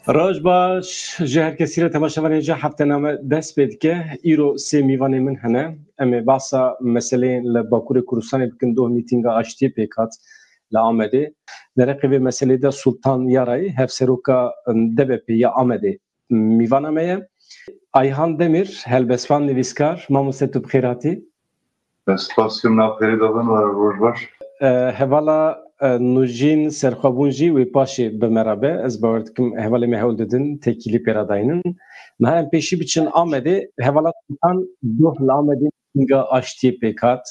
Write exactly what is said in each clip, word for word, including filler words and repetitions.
Roj baş ji her kesî re, temaşevanên ji heftename dest pê dike. Îro sê mîvanê min hene. Em ê behsa meseleyên li Bakurê Kurdistanê bikin, doh mîtînga aştiyê pêk hat li Amedê. Dereqê vê meseleyê de Sultan Yarayî, hevseroka D B P ya Amedê, mîvana me ye. Ayhan Demîr, helbestvan, nivîskar, mamoste tu bi xêr hatî. Ez spas dikim, nav xêrê de bin, were roj baş. E, hevala, e, Nûjîn Serxwebûn jî wê paşê bi me re be. Ez bawer dikim hevalê me hewl didin têkilî pê re daynin. Niha em pêşî biçin Amedê. Hevala Sultan doh li Amedê mîtînga aştiyê pêk hat.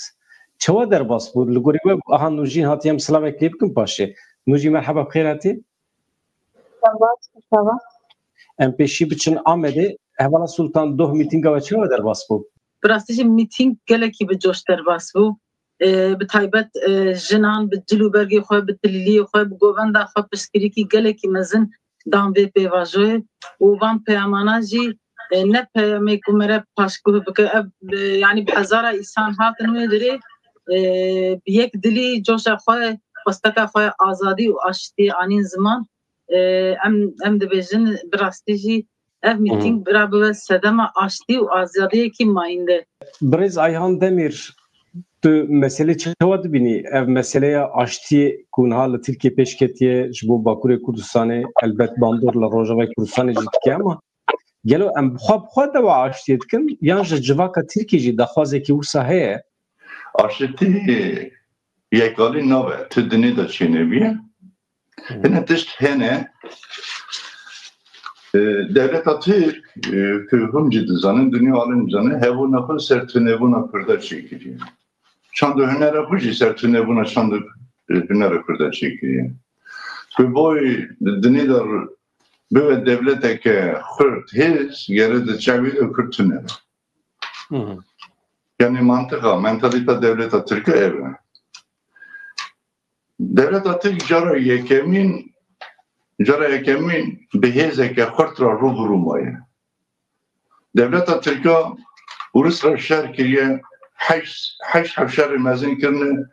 Çawa derbas bû? Li gorî we bû? Aha, Nûjîn hatiye, em silavek lê bikin paşê. Nûjîn, merheba, bi xêr hatî. Merhaba, merhaba. Em pêşî biçin Amedê. Hevala Sultan, doh mîtînga we çawa derbas bû? Bi rastî jî mîtîng gelekî bi coş derbas bû. E, bi taybet, e, jinan bi cil û bergê xwe, bi tilîliyê xwe, bi govenda xwe piştgirîkî gelekî mezin dan vê pêvajoyê û van peyamana jî, e, ne peyamê ku me re paşguh bike. Ev, e, yanî bi hezara îsan hatin wê dirê, e, bi yek dilî coşa xwe, xwesteka xwe azadî û aştiyê anîn ziman. E, em, em dibêjin bi rastî jî ev mîtîng bira bibe sedema aştî û azadiyekî mayînde. Birêz Ayhan Demîr, tu meselê çawa dibînî? Ev meseleya aştiyê ku niha li Tirkiyê pêş ketiye, ji bo Bakurê Kurdistanê, elbet bandor li Rojavayê Kurdistanê jî dike, ama gelo em bi xwe, bi xwe dewa aştiyê dikin, yan ji civaka Tirkiyê jî daxwazekî wisa heye? Aştî yekalî nabe, tu dinê de çênebî. Hine tişt hene, e, dewleta Tirk, e, ku hûn jî dizanin, dinya alem dizane, hebûna xwe ser tunebûna Kurda çêkiriye. Çand û hunera xwe jî ser tunebûna çand û, e, hunera Kurda çêkiriye. Bi boy di dinê de bibe dewleteke xurt hêz, gere di çavê de Kurd tune be. Hı hı. Yani mantıka, mentalita dewleta Tirk ev e. Dewleta Tirk cara yekemîn, cara yekemîn bi hêzeke xurt re rû bi rû maye. Dewleta Tirka Ûris re şer kiriye, heşt, heşt hevşerê mezin kirine,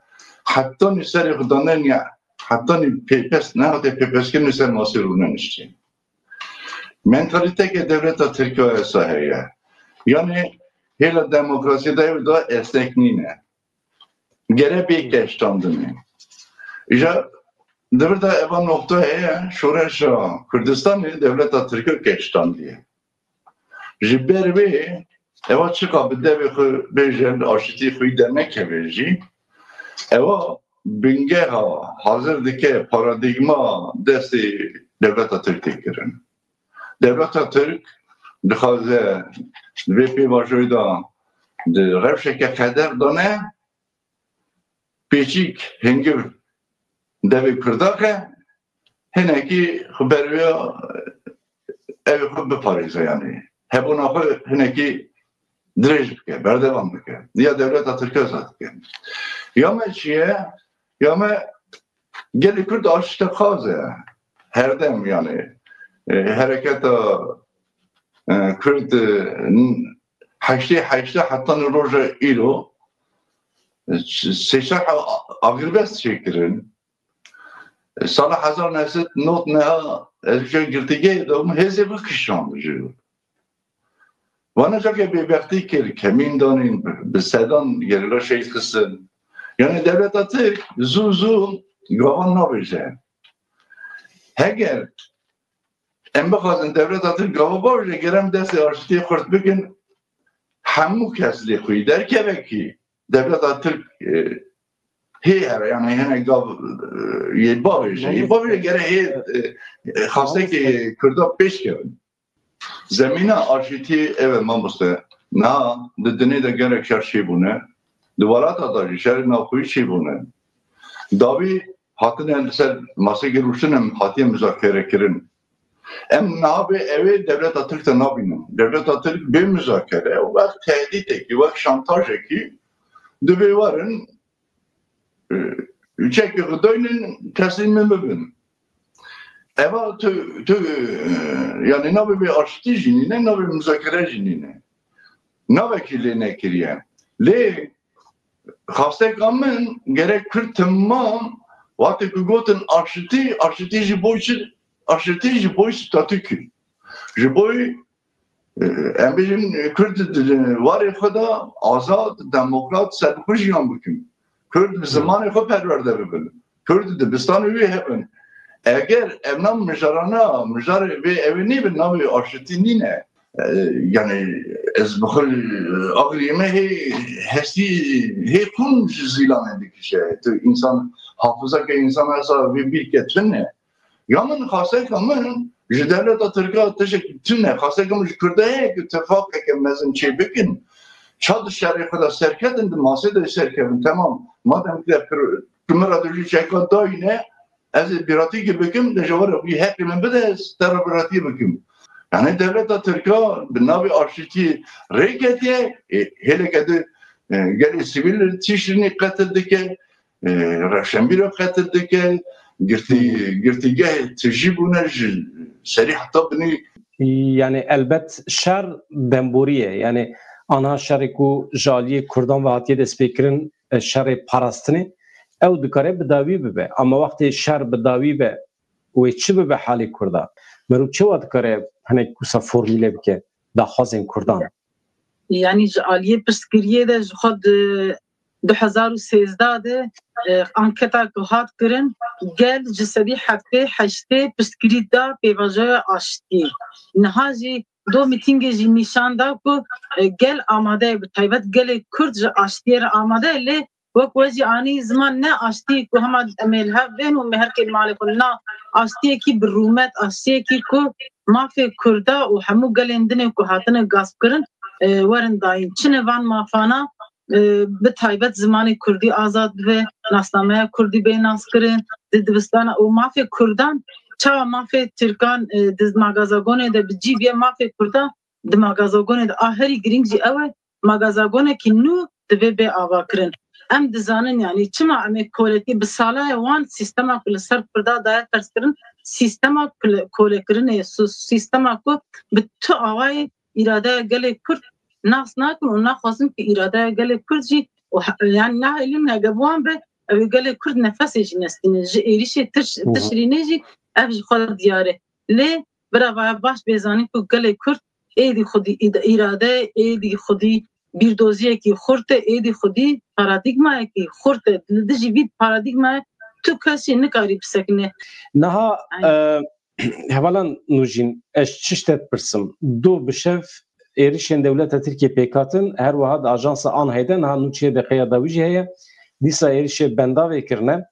hetanî serê xwe daneniye, hetanî pêpes, nehate pêpeskirinê ser masê rûneniştiye. Mentaliteke dewleta Tirka esa heye. Yani hêla demokrasiyê de ew da esnek nîne. Gere bê keştandinê. Îja di vir de eva noqta heye, şoreşa Kurdistanê dewleta Tirka keştandiye. Ji ber wê eva çiqa bi devê xwe bêje, li aşitî xwe dernekeve jî, eva bingeha hazir dike, paradîgma destê dewleta Tirk tê kirin. Dewleta Tirk dixwaze di vê pêvajoyê de di rewşeke qeder de ne, pêçîk hingiv devê Kurda ke hinekî xwe ber wê ew xwe biparêze, yanî hebûna xwe hinekî dirêj bike, berdewam bike. Ya dewleta Tirk esa dike. Ya me çi ye? Ya me gelê Kurd aştixwaz e. Herdem, yanî, e, hereketa, e, Kurd, e, n-, heştê heştê heta roja îro, e, sê sed agirbest çêkirin. E, sala hezar neh sed nod neha ez ji girtîgehê de bûm, hêzê bikişand ji. Vana cake bêbextî kir, kemîn danîn, bi sedan gerîla şehîd xistin. Yani dewleta Tirk zû zû gavan navêje. Heger em bixwazin dewleta Tirk gava bavêje, ger em destê aşitiyê xurt bikin, hemû kes lê xwe yî derkeve kî dewleta Tirk, e, hê here, yani hinek gav, e, yê bavêje. Yê bavêje gere hê, e, e, xastekê Kurda pêş kevin. Zemîna aşitiyê ev e mamoste. Niha di dinê de gelek şer çêbûne. Di welata de jî şerê navxweyî çêbûne. Dawî hatine li ser maseyekê rûştin em hatiye muzakere kirin. Em niha bê ew ê dewleta Tirk de nabînin. Dewleta Tirk bê muzakere, wek tehdîtekî, wek şantajekî divê werin, e, çekê xwe daynin, teslîmê min bibin. Eva tu, tu, e, yani navê vê aştî jî nîne, navê muzakere jî nîne. Navekî lê nekiriye. Lê xasteka min gerek Kurd temam, wextê ku gotin aşitî, aşitî jî bo çi aşitî ji bo statûkî. Ji bo, e, em bêjin, Kurd di warê xwe de azad, demokrat, serbixwe jiyan bikin. Kurd bi zimanê xwe perwerde bibin. Kurd dibistanê wê hebin. Eger ev nav mijarana, mijarê vê ew ê nêbin, navê aşitî nîne. E, yani ez bi xwe, e, aqilê me hê hestî, hê xûn ji zîlanê dikişe. Tu însan, hafizeke însan hesa vê bîrke tune. Ya min xaseka min ji dewleta Tirka tiştek tune. Xaseka min ji Kurda heye ku tifaqeke mezin çê bikin. Ça di şerê xwe de serketin, di masê de serkevin. Temam. Madem ki de pir-, tu min re dijî çeka dayîne, ez ê bîratîkê bikim, de ji were wî heqê min bide, ez te re bîratî bikim. Yani dewleta Tirka bi navê aşitî rê ketiye, e, hêleke di, e, gelê sivîl tişrînî qetil dike, e, rewşenbîra qetil dike, girtî-, girtîgehê tijî bûne ji serî heta binî. Yani elbet şer demborî ye. Yani anha şerê ku ji aliyê Kurdan ve hatiye destpêkirin, e, şerê parastinê, ew dikare bi dawî bibe. Ama wextê şer bi dawî be, wê çi bibe halê Kurda? Meriv çawa dikare hinek wisa formîle bike daxwazên Kurdan? Yani ji aliyê pirsgiriyê de ji xwe di du hezar û sêzdeh de, e, anketa ku hat kirin, gel ji sedî heftê heştê pirsgirî da pêvajoya aştiyê. Niha jî do mîtîngê jî nîşan da ku, e, gel amade ye, bi taybet gelê Kurd ji aştiyê re amade ye, lê wek we jî anî ziman ne aştiyê ku hema em ê li hev bên û me her kê li malê xwe, na, aştiyekî bi rûmet, aştiyekî ku mafê Kurda û hemû gelên din ê ku hatine gaspkirin, e, werin dayîn. Çi ne van mafana, e, bi taybet zimanê Kurdî azad bibe, nasnameya Kurdî bê naskirin, di dibistana û mafê Kurdan, çawa mafê Tirkan, e, di magazagonê de bi cî bûye, mafê Kurdan di magazagonê de a herî girîng jî ew e, magazagonekî nû divê bê avakirin. Em dizanin, yanî çima em ê koletî bi sala ye wan sîstema ku li ser Kurda daye ferzkirin, sîstema kole-, kolekirinê, su-, sîstema ku bi tu awayê îradeya gelê Kurd nas nakin û naxwazin ku îradeya gelê Kurd jî û he-, yani nahêlin hege bi wan be, ew ê gelê Kurd nefesê jî nestînin. Ji êrîşê tiş-, Hı hı. tişrînê jî ev ji xwe diyar e. Lê birava baş bê zanîn ku gelê Kurd êdî xwedî îd-, îrade, êdî xwedî bîrdoziyekî xurt e, êdî xwedî paradîgmayekî xurt e. Li dijî vî paradîgmayê tu kes jî nikarî bisekine. Niha, Aynen. e, hevalan Nûjîn, ez çi ji te dipirsim? Do bi şev êrişên dewleta Tirkiyê pêk hatin, her wiha di ajansa ANHA'yê de niha nûçeyê deqeya dawî jî heye. Dîsa êrişê bendavê kirine.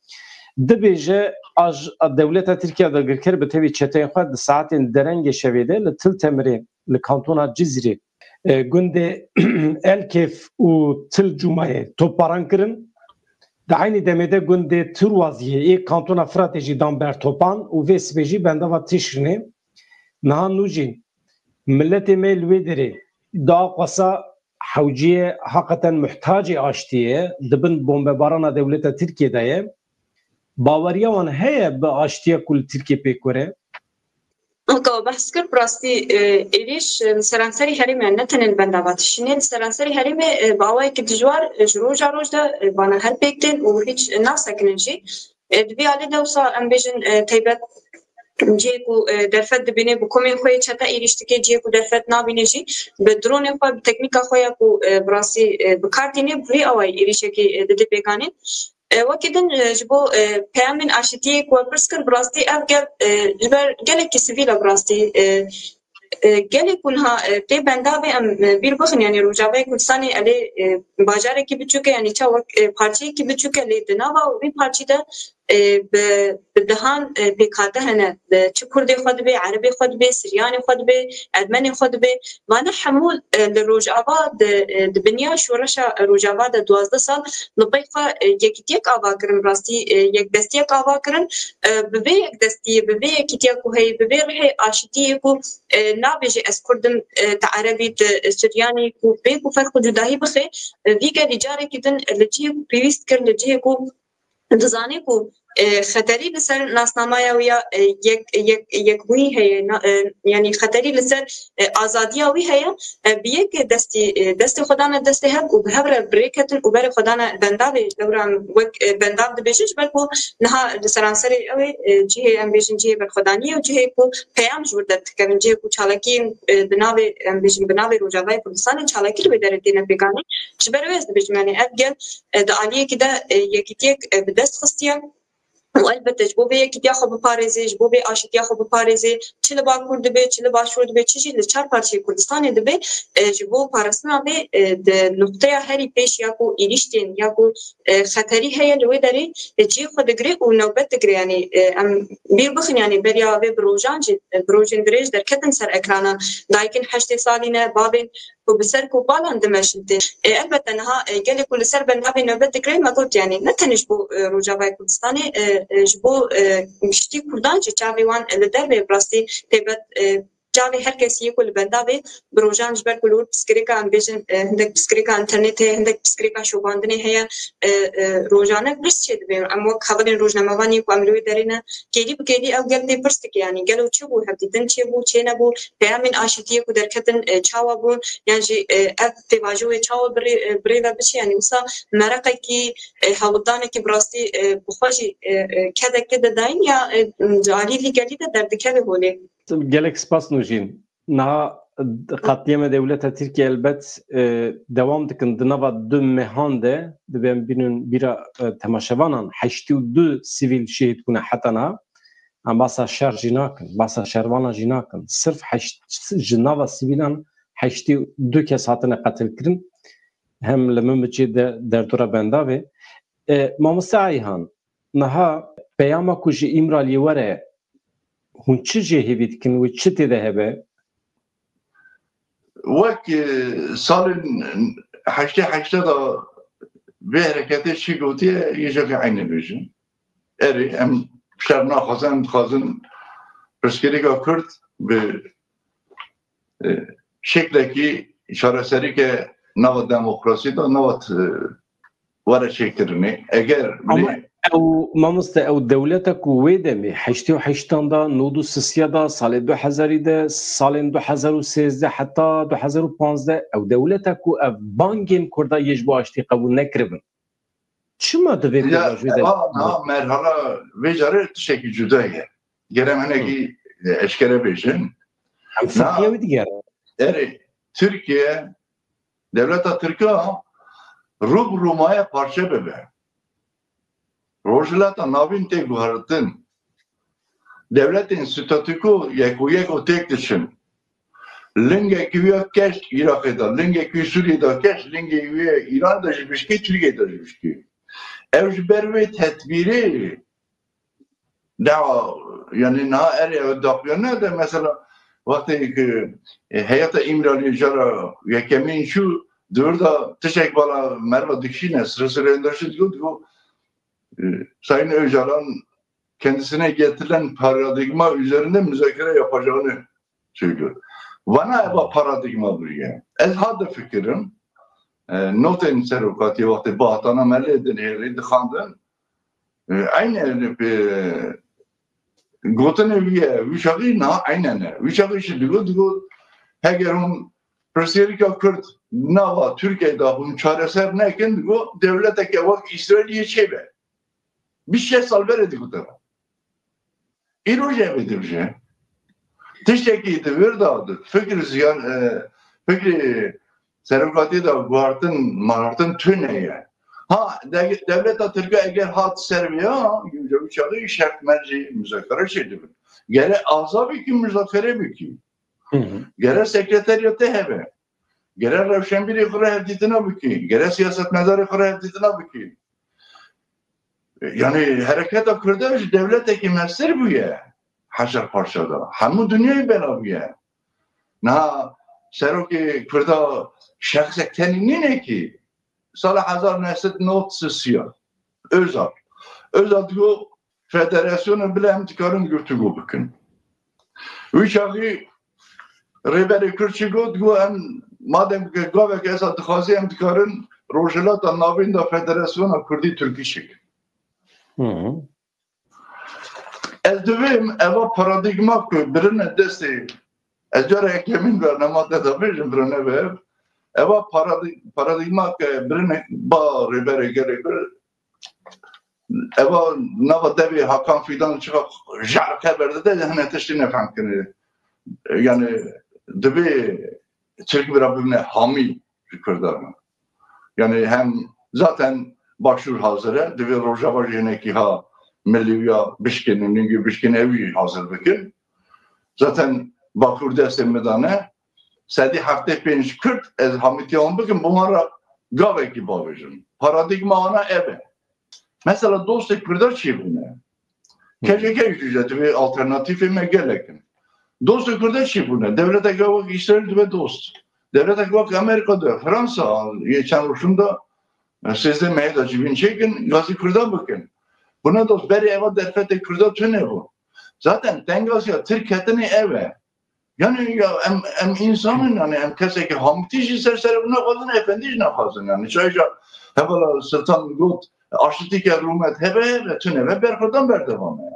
Dibêje aj-, dewleta Tirkiye dagirker bi tevî çeteyên xwe di saetên derengê şevê de li Til Temirê, li kantona Cizîrê, e, gundê Elkêf û Til Cumayê topbaran kirin. Di eynî demê de gundê Tirwaziyê ê kantona Firatê jî dan ber topan û vê sibê jî bendava Tişrînê. Niha Nûjîn, miletê me li wê derê di aqwasa hewciyê heqeten muhtacê aştiyê ye, di bin bombebarana dewleta Tirkiyê de ye. Baweriya wan heye bi aştiya ku li Tirkiyê pêk were? Weke we behs kir, bi rastî, e, êrîş, e, li seranserî herêmê, ne tenê li bendava Tişrînê, li seranserî herêmê, e, bi awayekî dijwar, e, ji roja roj de, e, vana her pêk tên û hîç nasekinin jî. E, di vî alî de wisa em bêjin, e, taybet cihê ku, e, derfet dibîne bi komên xwe yê çete êrîş dike, cihê ku derfet nabîne jî bi dronê xwe, bi teknîka xwe ya ku, e, bi rastî, e, bi kar tîne, bi vî awayî êrîşekî, e, dide pêkanîn. E, wekî din, e, ji bo, e, peyamên aşitiyê ku we pirs kir, bi rastî ev gel, e, ji ber gelekî sivîl e bi rastî. E, e, gelê ku niha, e, tê bendavê em, e, bîr bixin, yanî Rojavayê Kurdistanê elê, e, bajarekî biçûk e, yanî ça wek, e, parçeyekî biçûk e, lê di nava wî parçî de, e, bi, bi dehan, e, pêkhate hene. E, çi Kurdê xwe dibe, Erebê xwe dibe, Siryanê xwe dibe, Ermenê xwe dibe. Vana hemû, e, li Rojava di, e, di binya şoreşa Rojava de duwazdeh sal li pey xwe, e, yekîtiyek ava kirin, rastî, e, yekdestiyek ava kirin. E, bi vê yekdestiyê, bi vê yekîtiya ku heye, bi vê rihê aşitiyê ku, e, nabêje ez Kurd im, e, te Ereb î, te Siryan î, ku bê ku ferq û cudahî bixe, e, vî gelî carekî din li cihê ku pêwîst kir, li cihê ku dizane ku E, xeterî li ser nasnameya wî ya, e, yek, yek, yekbûyî heye, na-, e, yanî xeterî li ser, e, azadiya wî heye, e, bi yek destî, e, destê xwe dane destê hev û bi hev re bi rê ketin û berê xwe dane bendavê, ji dewran wek, e, bendav dibêjin, ji ber ku niha li seranserê ew ê, e, cihê, em bêjin, cihê berxwedaniyê û cihê ku peyam ji wir derdikevin, cihê ku çalakiyên, e, bi navê, em bêjin, bi navê Rojavayê Kurdistanê çalakî li wê derê têne pêkanîn. Ji ber wê ez dibêjim, yanî ev gel, e, di aliyekî de, e, yekîtiyek, e, bi dest xistiye. Û elbette ji bo vê yekîtiya xwe biparêzê, ji bo vê aşîtiya xwe biparêzê, çi li Bakur dibe, çi li Başûr dibe, çi jî li çar parçeyê Kurdistanê dibe, e, ji bo parastina vê, e, di nuqteya herî pêş ya ku êrîş tên, ya ku, e, xeterî heye li wê derê, e, cihê xwe digire û newbet digire. Yanî, e, em bîr bixin, yanî beriya vê bi rojan jî, e, bi rojên dirêj derketin ser ekrana. Dayikên heştê salî ne, bavên ku bi ser kopalan dimeşin tê. E, elbette niha, e, gelê ku li ser bendavê newbet digire, me got, yanî ne tenê ji bo, e, Rojavayê Kurdistanê, e, e, ji bo, e, giştî Kurdan jî çavê wan li dervê bi rastî taybet, e, çavê her kesî yê ku li bendavê bi rojan ji ber ku li wir pirsgirêka, em bêjin, e, hindek pirsgirêka înternetê heye, hindek pirsgirêka şopandinê heye, e, e, rojane pirs çêdibe. Em wek hevalên rojnamevan yê ku em li wê derê ne, kêlî bi kêlî ew gel tê pirs dike, yanî gelo çi bû, hevdîtin çêbû, çênebû, peyamên aşîtiyê ku derketin, e, çawa bûn, yan jî, e, ev pêvajoyê çawa bi rê, e, bi rê ve biçe, yanî wisa mereqekî, e, hewldanekî bi rastî, e, bi xwe jî, e, e, kedeke de dayîn ya, e, di alî vî gelî de derdikeve holê. Gelek spas Nûjîn. Niha qetliyema dewleta Tirkiye elbet, e, dewam dikin. Di nava du mehan de, divê em bînin bîra, e, temaşevanan, heştê û du sivîl şehîd bûne heta niha. Em basa şer jî nakin, basa şervana jî nakin. Sirf heşt, ji nava sivîlan heştê û du kes hatine qetilkirin. Hem li min bicê de derdora bendavê. E, Mamoste Ayhan, niha peyama ku ji Îmraliyê were, hûn çi jê hêvî dikin û çi tê de hebe? Wek, e, salên heştê heştê de vê hereketê çi gotiye, yê jekê eynî bêjin. Erê, em şer naxwazin, em dixwazin pirsgirêka Kurd bi, e, şeklekî çareserî ke nava demokrasî de, nava, e, were çêkirinê. Eger Ama ew, mamoste, ew dewleta ku wê demê heştê û heştan de, nod û sisiya de, salê du hezarî de, salên du hezar û sêzdeh heta du hezar û panzdeh, ew dewleta ku ev bangên Kurda yê ji bo aştî qebûl nekiribin. Çima di vê Ya, kurda ji wê de ha, ha, merhala vê carê tiştekî cuda ye. Gerek em hinekî, e, eşkere bêjin. Em Na, fikriya wî digerin. Erê, Tirkiye, dewleta Tirka rû bi rû maye parçe bibe. Rojhilata Navîn tê guhertin. Dewletên statûko yek û yek û têk diçin. Lingekî wî ya keş Iraqê de, lingekî wî Sûriyê de keş, lingekî wî ya Îran de ji bişkî, Tirkiye de ji bişkî. Ew ji ber wê tedbîrê da, yanî niha erê ew daxuyanine de mesela wextê ku, e, heyeta Îmraliyê cara yekemîn çû, di wir de tiştek bala merva dikişîne, sire sire ênda şû digot, digot, e, Sayın Öcalan kendisine getirilen paradigma üzerinde müzakere yapacağını söylüyor. Vana eva paradigma bûye. Ez ha difikirim, e, notên serokatiyê wextê bihatana me lê dinêrî, dixandin, e, eyne, e, gotinê wî ye, wî çaxî niha eyne ne. Wî çaxî jî digot, digot, heger hûn pirsgirêka Kurd nava Tirkiyeyê de hûn çareser nekin, digot, dewleteke wek Îsraîlê çêbe. Bîst şeş sal berê digote. Îro jî ev ê dibêje. Tiştekî di vir de, di fikrî ziyan, e, fikrî serokatiyê de guhartin, manartin tune ye. Ha, de-, dewleta Tirk eger hat ser vê ya, ji wî çaxî şert mercî muzakere çêdibin. Gere aza bikî, muzakere bikî. Hı hı. Gere sekreteriyatê hebe. Gere rewşenbîrê xwe re hevdîtina bikî. Gere siyasetmedarê xwe re hevdîtina bikî. Yani hereketa Kurda ji dewletekî mestir bûye. Heşer parça da. Hemû dinyayê bela bûye. Niha serokê Kurda şexsek tenî nîne ki. Sala hezar neh sed nod sisiya. Özal. Özal digo federasyona bila em dikarin guftûgo bikin. Wî çaxî Rêberê Kurd çi got? Got, em, madem ke gavek esa dixwazî, em dikarin Rojhilata Navîn de Federasyona Kurdî Tirkî çêkin. Hı hı. Ez divêm eva paradîgma ku birine destê, ez cara yekemîn bernama te de bêjim, birine be ev. Eva paradig-, paradîgma ke birine ba rêberê gelê Kurd, eva nava devê Hakan Fidan çiqa jarke berdide, hene tiştî nefhem kirin. Yani divê Tirk bira bibine hamî ji Kurdan. Yani hem zaten Başûr hazir e, divê Rojava jî hinekî ha milî ya bişkînin, ningî bişkînin ew jî hazir bikin. Zaten Bakur destê min de ne. Sedî heftê pênc Kurd ez hamîtiya wan bikim, bi wan re gavekî bavêjim. Paradîgma wana ev e. Mesela dostê Kurda çi bûne? K C K jî divê alternatîfê me gelek in. Dostê Kurda çi bûne? Dewleteke wek Îsraîl divê dost. Dewleteke wek Amerîka de, Fransa, yê çend rojin de, e, sêzdeh mehê de civîn çêkin, gazî Kurda bikin. Bûne dost, berê eva derfetê Kurda tune bû. Zaten tengaziya Tirk ketinê ev e. Yani ya em, em insan in, yani em kesekî hamîtî jî ser serê xwe naxwazin, efendî jî naxwazin. Yani çayca hevala Sultan got, aşitî ke rûmet hebe, hebe tune ve berxwedan berdewam e yani.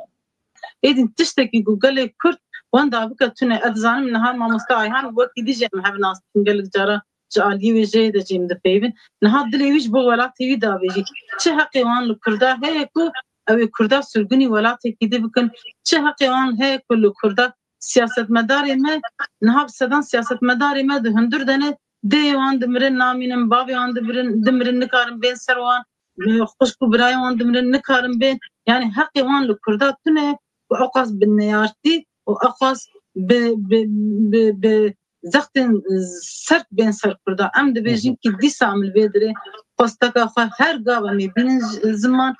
Êdî tiştekî ku gelê Kurd wenda bike tune. Ez dizanim niha mamoste Ayhan wekî dî jî em hev nas dikin, gelek cara ji aliyê wê jê de jî em dipeyvin. Niha dilê wî ji bo welatê wî davêjî. Çi heqê wan li Kurda heye ku ew ê Kurda sirgûnî welatekî di bikin? Çi heqê wan heye ku li Kurda siyasetmedarê me, niha bi sedan siyasetmedarê me di hundir de ne, dê wan dimirin namînin, bavê wan dimirin, dimirin nikarin bên ser wan, xwişk û birayê wan dimirin nikarin bên. Yani heqê wan li Kurda tune ku ew qas bi neyartî û ew qas bi, bi, bi, bi zextên sert bên ser Kurda. Em dibêjin ki dîsa em li vê dirê xwesteka xwe her gav em ê bînin zi-, ziman,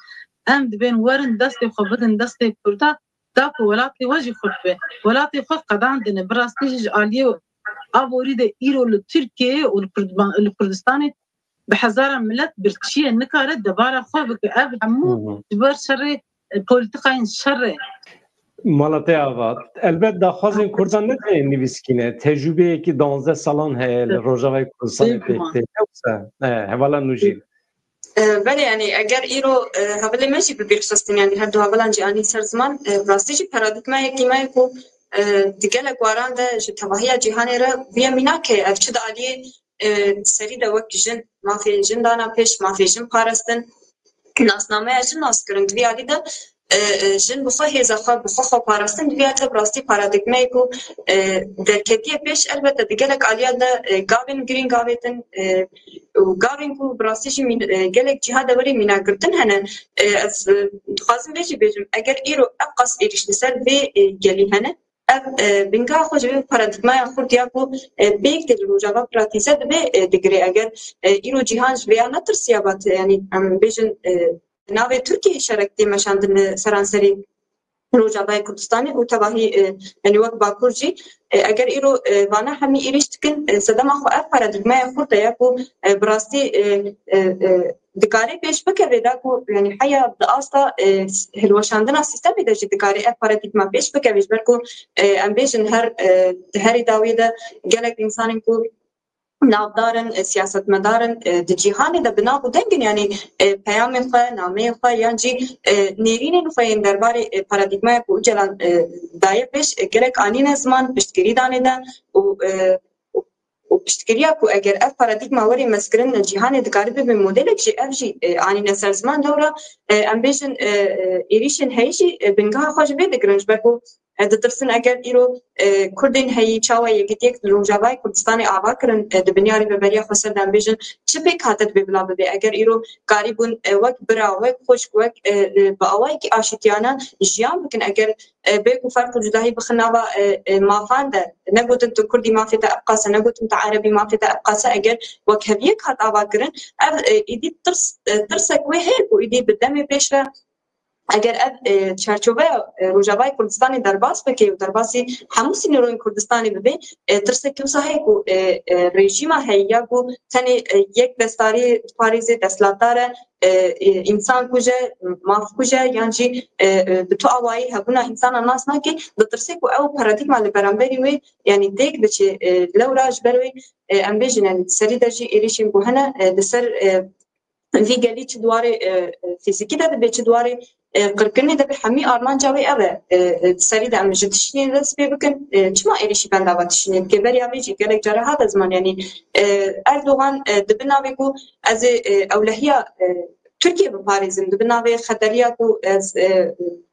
em dibên werin destê xwe bidin destê Kurda, da ku welatê we jî xurt be. Welatê xwe qedandine. Bi rastî jî ji aliyê aborî de îro li Tirkiyeyê û li Kurd-, li Kurdistanê bi hezaran milet birçiyê nikare debara xwe bike. Ev hemû ji ber şerê, e, polîtikayên şerê. Mala te ava. Elbet daxwazên Kurdan ne tenê nivîskî ne. Tecrûbeyekî danzdeh salan heye li Rojavayê Kurdistanê pêk tê. Yoksa, e, hevala Nûjîn. E, belê, yani eger îro, e, hevalê me jî bi bîr xistin, yani her du hevalan jî anî ser ziman, e, rastî jî paradîgmayekî me ye ku, e, di gelek waran de ji tevahiya cîhanê re bûye mînak e. Ev çi di aliyê, e, serî de wek jin, mafê jin dana pêş, mafê jin parastin, nasnameya jin nas kirin. Di vî alî de, e, e, jin bi xwe hêza xwe, bi xwe xwe parastin, di vî alî de bi rastî paradîgmeyê ku, e, derketiye pêş, elbette di gelek aliya de, e, gavên girîng avêtin, e, û gavên ku bi rastî jî mîn-, e, gelek cîha de werî mînagirtin hene. E, ez, e, dixwazim vê jî bêjim, eger îro ev qas êrîş li ser vê, e, gelî hene, ev, e, bingeha xwe ji vê paradîgmaya xurt ya ku, e, pêk tê li Rojava pratîze dibe, e, digire. Eger, e, îro cîhan ji vê ya netirsiya bat, yanî em bêjin, e, navê Tirkiyeyê şerek tê meşandin li seranserê Rojavayê Kurdistanê û tevahî, e, yanî wek Bakur jî, e, eger îro, e, vana hemî êrîş dikin, e, sedema xwe ev paradîgmaya xurt e ya ku, e, bi rastî, e, e, e, dikare pêş bikeve da ku, yanî heya di asta, e, hilweşandina sîstemê de jî dikare ev paradîgma pêş bikeve, ji ber ku, e, em bêjin her, e, di herî dawî de gelek însanên ku navdar in, e, siyasetmedar in, e, di cîhanê de bi nav û deng in, yanî, e, peyamên xwe, nameyên xwe yan jî, e, nêrînên xwe yên derbarê, e, paradîgmaya ku Ocalan, e, daye pêş, e, gelek anîne ziman, piştgirî danê de û, e, û piştgiriya ku eger ev paradîgma were meskirin li cîhanê dikare bibe modelek jî, ev jî, e, anîne ser ziman. Lewra, e, em bêjin, e, e, êrîşên heyî jî, e, bingeha xwe ji vê digirin, ji ber ku, e, ditirsin eger îro, e, Kurdên heyî çawa yekitiyek li Rojavayê Kurdistanê ava kirin, e, di binyarê veberiya xweser de em bêjin çi pêk hate divê bila bibe. Eger îro karîbûn, e, wek bira, wek xwişk, wek, e, e, bi awayekî aşîtiyane jiyan bikin, eger e, bê ku ferq û cudahî bixin nava, e, e, mafan de, negotin tu Kurdî mafê te ev qas e, negotin tu Erebî mafê te ev qas e, eger wekheviyek hat ava kirin, ev, e, îdî tirs, e, tirsek wê heye ku îdî bi demê pêş ve eger ev, e, çarçoveya, e, Rojavayê Kurdistanê derbas bike û derbasî hemû sînorên Kurdistanê bibe, e, tirsekî wisa heye ku, e, e, rejîma heye ya ku tenê, e, yek destarî diparêze, desthilatdar e, e, însan kuje, maf kuje, yan jî, e, e, bi tu awayî hebûna însana nas nake, ditirsê ku ew paradîgma li beramberî wê, yanî têk diçe, e, lewra ji ber wê, e, em bêjin, yanî di serî de jî êrîşên ku hene, e, di ser, e, vî gelî çi di warê, e, e, fîzîkî de dibe, çi di warê, E, qirkirinê de bi hemî armanca wê ev e, e, di serî de em ji tiştînê dest pê bikin. E, çima êrîşî bendava tiştînê dike? Beriya vê jî gelek cara hate ziman, yanî, e, Erdogan, e, dibi navê ku ez ê, e, ewlehiya, e, Tirkiye biparêzim, dibi navê xeteriya ku ez, e,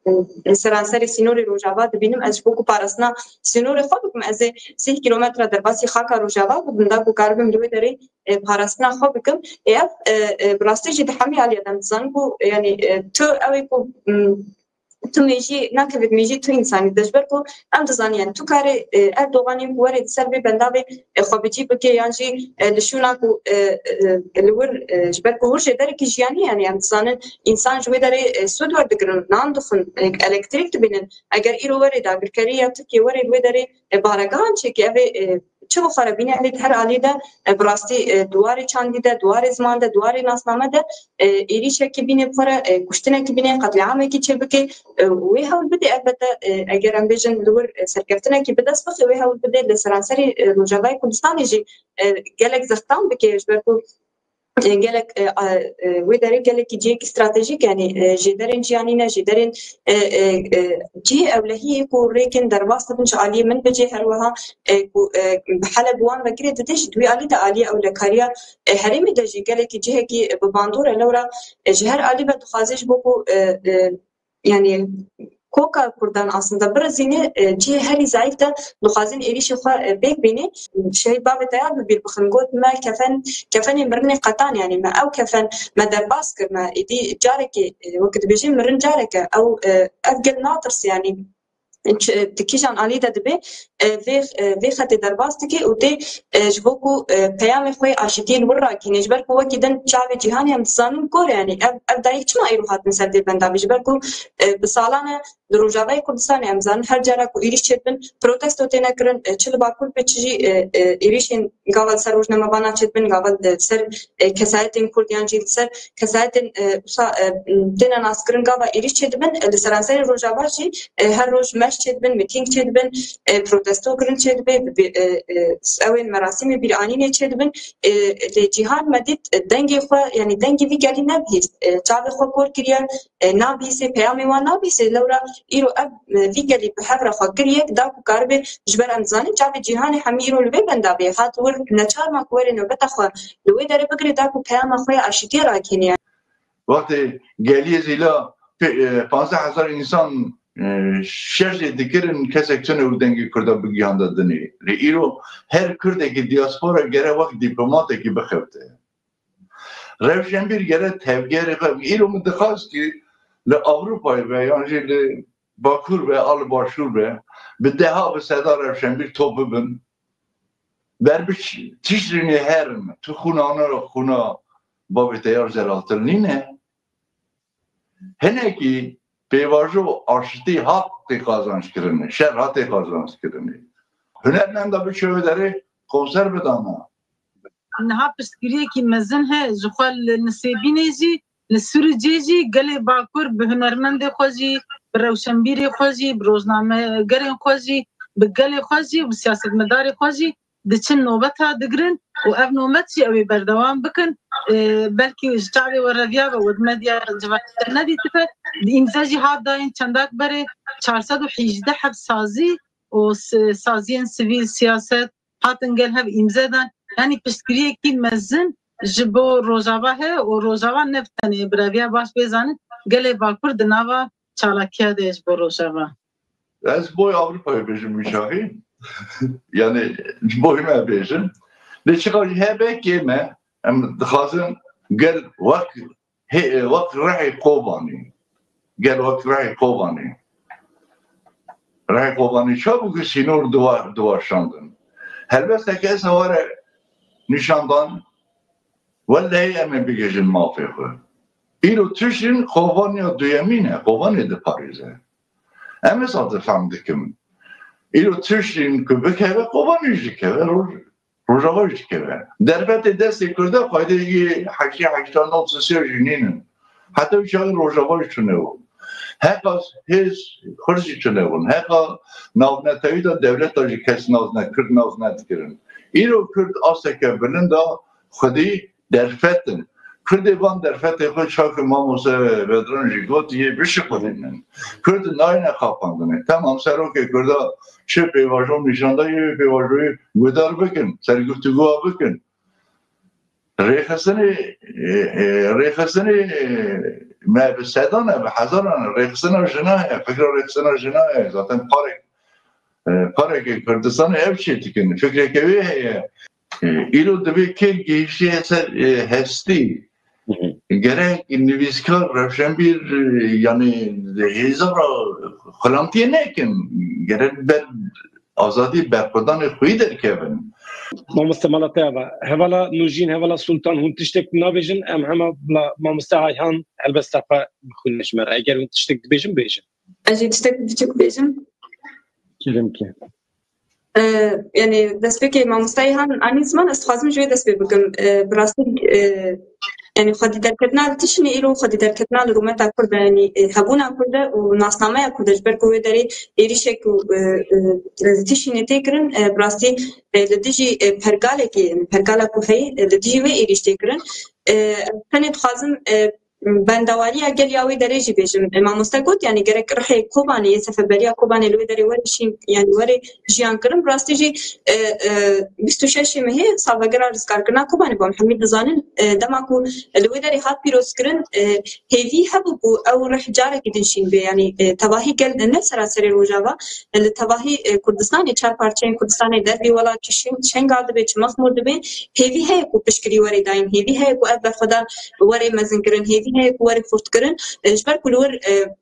e, li seranserê sînorê Rojava dibînim, ez ji bo ku parastina sînorê xwe bikim, ez ê sîh kîlometre derbasî xaka Rojava bibim, da ku karibim li wê derê e, parastina xwe bikim. Ê ev, e, e, bi rastî jî di hemî aliyê de em dizanin ku, yanî, e, tu ew ê ku, m, tu mêjî nakeve di mêjî tu însanî de, ji ber ku em dizanin, yanî tu karê, e, Erdoganê ku were di ser vê bendavê, e, xwe bi cî bike yan jî, e, li şûna ku, e, e, li wir, e, ji ber ku wir jêderekî jiyanî, yanî em dizanin însan ji wê derê, e, sûd werdigirin, nan dixwin, e, elektrîk dibînin. Eger îro were dagirkeriya Tirkiye were li wê derê, e, baregehan çêke, ev ê, e, çi bi xwe re bîne, ev ê di her alî de, e, bi rastî, e, di warê çandî de, di warê ziman de, di warê nasname de, e, êrîşekî bîne bi xwe re, e, kuştinekî bîne, qetlîamekî çêbike, e, wê hewl bide, elbette, e, eger em bêjin li wir, e, serkeftinekî bi dest bixe, wê hewl bide li seranserê, e, Rojavayê Kurdistanê jî, e, gelek zextan bike, ji ber ku e, gelek, e, a, e, wê derê gelekî cihekî stratejîk, yanî, e, jêderên jiyanî ne, jêderên, e, e, e, cihê ewlehiyê ku rêkên derbas dibin ji aliyê min bicê, her wiha, e, ku, e, bi Heleb wan ve kirê dide jî, di wî alî de aliyê ewlekariya, e, herêmê de jî gelekî cihekî, e, bi bandor e. Lewra, e, ji her alî ve dixwaze ji bo ku, e, e, yanî koka Kurdan aslında birizîne, e, cihê herî zayîf de dixwazin êrîşê xwe, e, pêk bîne. Şehîd bavê Teyar bi bîr bixin, got, me kefen, kefenê mirinê qetan, yanî me ew kefen me derbas kir, me êdî carekê, e, wek dibêjin mirin careke, ew, e, ev gel natirse, yanî ç-, di kîjan alî de dibe, e, vê, e, vê xetê derbas dike û tê, e, ji bo ku, e, peyamê xwe yê aşîtiyê li wir rakîne. Ji ber ku wekî din çavê cîhanê em dizanin kor e, yanî ev, ev dayik çima îro hatin ser vê bendavê? Ji ber ku, e, bi salan e li Rojavayê Kurdistanê em dizanin her cara ku êrîş çêdibin, protesto têne kirin, e, çi li Bakur be, çi jî, e, e, êrîşên gava li ser rojnamebana çêdibin, gava li ser, e, kesayetên Kurd yan jî li ser kesayetên, e, wisa, e, têne naskirin gava êrîş çêdibin, e, li seranserê Rojava jî, e, her roj meş çêdibin, mîtîng çêdibin, e, protesto kirin çêdibe, bi, bi, e, e, ew ên merasîmê bîranînê çêdibin. E, lê cîhan me dît, e, dengê xwe, yanî dengê vî gelî nebihîst. E, çavê xwe kor kiriye, e, nabihîsê, peyamê wan nabihîsê. Lewra îro ev, e, vî gelî bi hev re xwe kir yek, da ku karibe, ji ber em dizanin çavê cîhanê hemî îro li vê bendavê hat wir, neçar ma ku were nobeta xwe li wê derê bigire, da ku peyama xwe ya aşîtiyê rakêne. Wextê geliyê zîla pê-, e, panzdeh hezar însan, e, şerjê dikirin, kesek tune û dengê Kurda bigihanda dinê. Lê îro her Kurdekî diaspora gere wek dîplomatekî bixebite. Rewşenbîr gere tevgerê xwe. Îro min dixwast ki li Ewropayê ve yan jî li Bakur ve, a li Başûr ve, bi deha, bi seda rewşenbîr top bibin. Ber bi ç-, Tişrînê herin, tu xûna ne, xûna bavê Teyar zelaltir nîne. Hinekî pêvajo aşitî hat tê qazanc kirinê, şer hat tê qazanc kirinê. Hunermenda biçe wê derê konser bidana. Niha piştgiriyekî mezin heye ji xwe li Nisêbînê jî, li Sûricê jî gelê Bakur bi hunermendê xwe jî, bi rewşenbîrê xwe jî, bi rojnamegerên xwe jî, bi gelê xwe jî, bi siyasetmedarê xwe jî diçin nobeta digirin û ev nobet jî ew ê berdewam bikin. Ê, belkî ji çavê we reviya ve we di medya civakî de nedîtibe. Di îmze jî hat dayîn çendak berê çar sed û hejdeh heb sazî û s-, saziyên sivîl, siyaset hatin gel hev îmze dan. Yanî piştgiriyekî mezin ji bo Rojava heye û Rojava ne bi tenê bi reviya baş bê zanin, gelê Bakur di nava çalakiya de ye ji bo Rojava. Ez boy Avrupayê bêjim wî çaxî. Yani ji boy me bêjim. Lê çiqa jî hebe kêm e, em dixwazin gel wek hê-, wek rehê Kobanî. Gel wek rehê Kobanî. Rehê Kobanî çabû ki sînor diwa-, diwaşandin. Helbesteke ez heware nîşandan, wellehî em ê bigihîjin mafê xwe. Îro Tişrîn Kobaniya duyemîn e, Kobanê diparêze. Em êsa difam dikim. Îro Tişrîn ku bikeve, Kobanî jî dikeve, Roj-, Rojava jî dikeve. Derfetê destê Kurda qaydê yê heştê heşta nod sisiya jî nînin. Heta wî çaxê Rojava jî tune bû. Heqa hêz Kurd jî tune bûn. Heqa navnetewî de dewleta jî kes naz ne, Kurd naz nedikirin. Îro Kurd asteke bilind a xwedî derfet in. Kurdê van derfetê xwe çaku mamoste Bedran jî got yê bişiqulînin. Kurd nayne xapandinê. Temam serokê Kurda çi pêvajo nîşandayî wê pêvajoyê guhdar bikin, ser guftûgoya bikin. Rêxistinê, e, e, rêxistinê, e, me bi sedan e, bi hezaran e. Rêxistina jina ye, fikra rêxistina jina ye. Zaten parek, e, parekê Kurdistanê ev çê dikin. Fikreke wê heye. E, îro divê kê gihiştiye ser, e, hestî. Gerek nivîskar, rewşenbîr, e, yanî hêza re xulamtiyê nekin. Gerek ber azadî berxwedanê xwî derkevin. Mamoste, mala te ava. Hevala Nûjîn, hevala Sultan, hûn tiştek nabêjin, em hema bila mamoste Ayhan helbesta xwe bixwîne ji me re. Eger hûn tiştek dibêjin, bêjin. Ez jî tiştek biçûk bêjim. Kîlim ki. E, yanî destpêkê mamoste Ayhan anî ziman, ez dixwazim ji wê dest pê bikim. E, bi rastî, e, yanî xwedî derketina li tiştî îro, xwedî derketina li rûmeta Kurd e, yanî, e, hebûna Kurd e û nasnameya Kurd e, ji ber ku wê derê êrîşek û, e, e, li tiştî tê kirin, e, bi rastî, e, li dijî, e, pergalekê, yanî pergala ku heye, e, li dijî wê êrîş tê kirin. E, ez tenê dixwazim, e, bendewariya gel ya wê derê jî bêjim. E, mamoste got, yanî gerek rihê Kobanê, yê sefeberiya Kobanê li wê derê were şîn, yanî were jiyan kirin. Bi rastî jî, e, e, bîst û şeş mehê salvegera rizgarkirina Kobanê bû. Em hemî dizanin, e, dema ku li wê derê hat pîrozkirin, e, hêvî hebû ku ew rih carekî din şîn bê. Yanî, e, tevahî gel ne sera serê Rojava, e, li tevahî, e, Kurdistanê, çar parçeyên Kurdistanê, derbê welat, çi Şin-, Şengal dibe, çi Mexmûr dibe, hêvî heye ku piştgirî were dayîn, hêvî heye ku ev berxwedan were mezinkirin, hêvî heye ku were xurtkirin. E, ji ber ku li wir, e,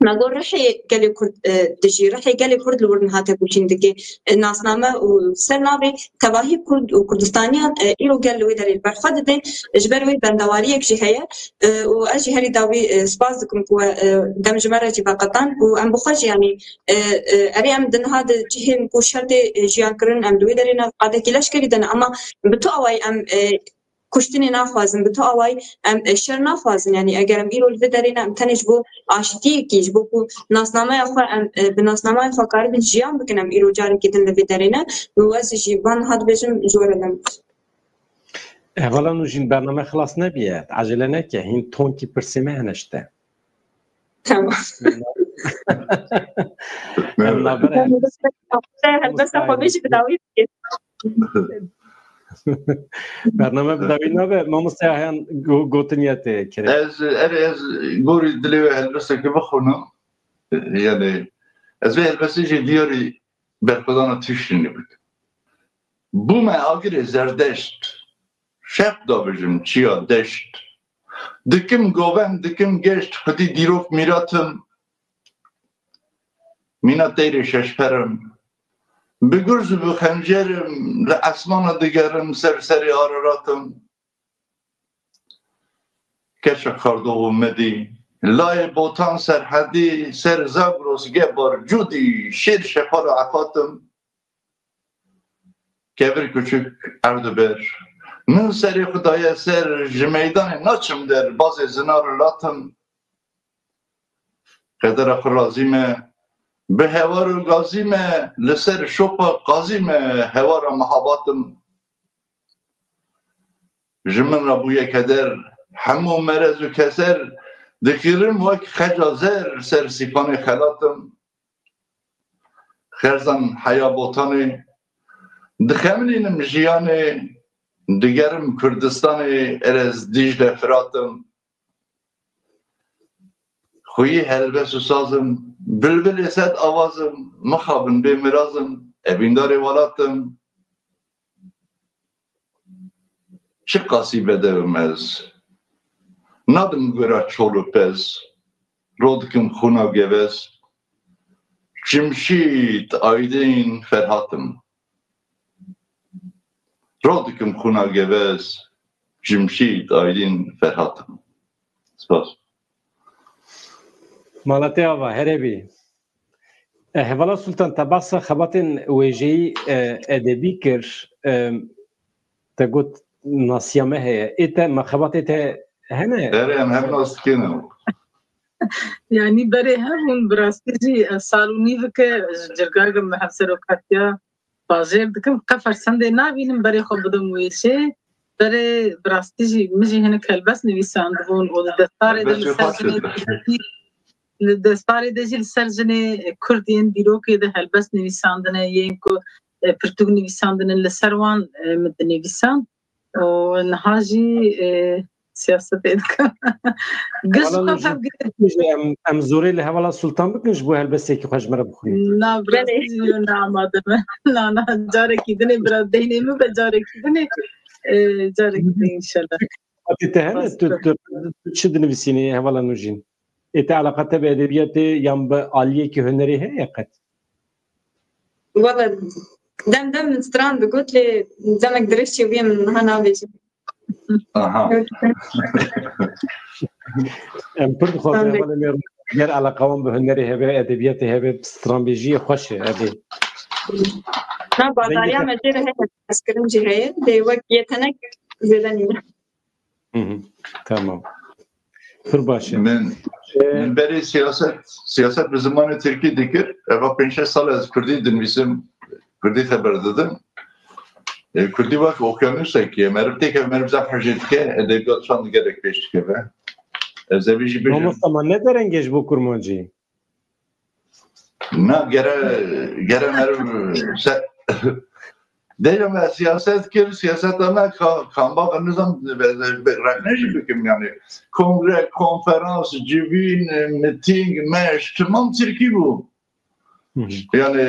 me got rihê gelê Kurd, e, dijî, rihê gelê Kurd li wir nihate kuşîn dike. E, nasname û ser navê tevahî Kurd û Kurdistaniyan, e, îro gel li wê derê li ber xwe dide. Ji ber wê bendewariyek jî heye. E, û ez jî herî dawî, e, spas dikim ku we, e, dem ji me re jî veqetan û em bi xwe jî, yanî, e, e, erê em di niha di cihên ku şer tê, e, jiyan kirin, em di wê derê ne qadekî leşkerî de ne, ama bi tu awayî em, e, kuştinê naxwazin, bi tu awayî em, e, şer naxwazin. Yanî eger em îro li vê derê ne, em tenê ji bo aştiyekî, ji bo ku nasnameya xwe em, e, bi nasnameya xwe karibin jiyan bikin, em îro carekî din li vê derê ne. Û ez jî van niha dibêjim ji we re dem. Hevala Nûjîn, bername xilas nebiye. Ecele neke, hîn tonkî pirsê me hene ji te. Tamam. Em navbera helbestê. Helbesta xwe bêjî bi dawî dike. Bername bi dawî nabe, mamoste Ayhan go-, gotin ya te kerem. Ez, erê ez gorî dilê we helbesteke bixwînim. Yanî ez vê helbestê jî diyarî berxwedana Tişrînê bikim. Bûme agirê zerdeşt, şev dabijim çiya deşt. Dikim govend, dikim geşt, xwedî dîrok mîratim. Mîna teyrê şeşper im. Bi gurz û bi xencer im, li esmana digerim, ser serê Ararat im. Keşa Xardox û Medî, layê Botan Serhedî, ser Zagros, Gebar, Cûdî, Şêr Şexal û Efat im. Kevir Kuçuk, Erduber. Min serê xwe daye ser, ji meydanê naçim der, bazê zinar û lat im. Qedera xwe razî me, bi hewar û gazî me, li ser şopa qazî me, hewara mehabat im. Ji min re bûye keder, hemû merez û keser, dikirim wek xeca zer, ser sîpanê xelat im. Xerzan heya Botanê, dixemilînim jiyanê, digerim Kurdistanê, erez Dîcle Firat im. Xweyî helbest û saz im, bilbilê sed awaz im, mixabin bê miraz im, evîndarê welat im. Çiqasî bedew im ez, nadim gora çol û pez, ro dikim xûna gevez, Cimşîd Aydîn Ferhat im. Ro dikim xûna gevez, Cimşîd Aydîn Ferhat im. Spas. Mala te ava, here bî. E, hevala Sultan, te behsa xebatên wêjeyî, e, edebî kir. E, te got nasiya me heye. Ê te, me xebatê te hene? Erê, em hev nas dikin. Yanî berê hev hûn bi rastî jî, e, sal û nîvik e, ji Cirgagim me hevserokatiya bajêr dikim. Qe fersendê nabînim berê xwe bidim wêjê. Berê bi rastî jî min jî hinek helbest nivîsandibûn û di destarê de Helbest li jî ser xweş jinê e. Kurdî, li destarê de jî li ser jinê Kurd yên dîrokê de helbest nivîsandine, yên ku, e, pirtûk nivîsandine li ser wan, e, min dinivîsand. Û niha jî, e, siyasetê dikim. Giş Wala xwe min jî fev girê. Em, em zorê li hevala Sultan bikin ji bo helbestekî xwe ji me re bixwînin. Na, bi rastî Belê. Jî ne amade me. Na, na, carekî dinê bira deynê min be carekî dinê. E, carekî dinê inşallah. Xatê te hene, Rast tu, e. Tu, tu çi dinivîsînî hevala Nûjîn? Ê te eleqa te bi edebiyatê yan bi aliyekî hunerê heye qet? Wele dem dem min stran digot lê demek dirêj çêbûye min niha nabêjim. Aha. Em pir dixwazin Tamam. Hevalê me ger eleqa wan bi hunerê hebe, edebiyatê hebe, stranbêjiyê xweş e, hebe. Na, bazariya Dengê me jê re heye, hezkirin jî heye. Lê wek yetenek zêde nîne. Hı hı. Tamam. Pir baş e. Min, Ee, min berê siyaset, siyaset bi zimanê tirkî dikir. Eva pênc şeş sal ez kurdî dinivîsim, kurdî xeber didim. E, kurdî wek okyanusek ye. Meriv têke, meriv zaf hejê dike, edebiyat çand gelek pêş dikeve. Ez ê vî jî bêjim. Mamosta, ma ne derengê ji bo kurmancî? Na, gere, gere meriv se-, Dêja me siyaset kir, siyaseta me ka-, kamba nizam be-, be-, rexne jî bikim, yani kongre, konferans, civîn, mitîng, meş, timam tirkî bû. Hı hı. Yani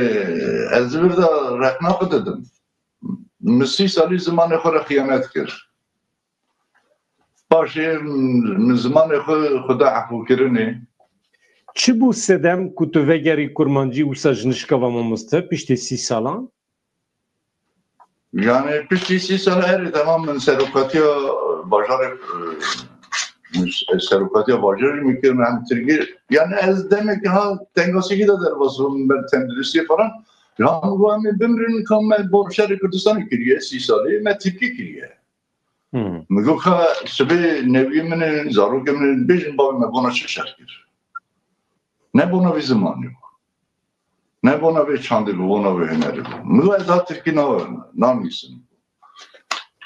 ez vir de rexna xwe didim. Min sî salî zimanê xwe re xiyanet kir. Paşê min zimanê xwe, xwe da efûkirinê. Çi bû sedem ku tu vegerî kurmancî wisa ji nişka va mamoste piştî sî salan? Yani piştî sî sal erê temam min serokatiya bajarê, e, serokatiya bajarê min kir, min hem tirkî. Yani ez demek ha tengasikî de derbas bûm, ber tenduristî falan. Ya min got em ê bimrin, ka me bor şerê Kurdistanê kiriye, sî salê me tirkî kiriye. Hmm. Min got ka sibê newiyê min in, zarokê min in, bêjin bavê me bona çi şer kir. Ne bona vê zimanê bû. Ne bona vê çandê bû, bona vê hunerê bû. Min got ez ha tirkî na-, nanivîsim.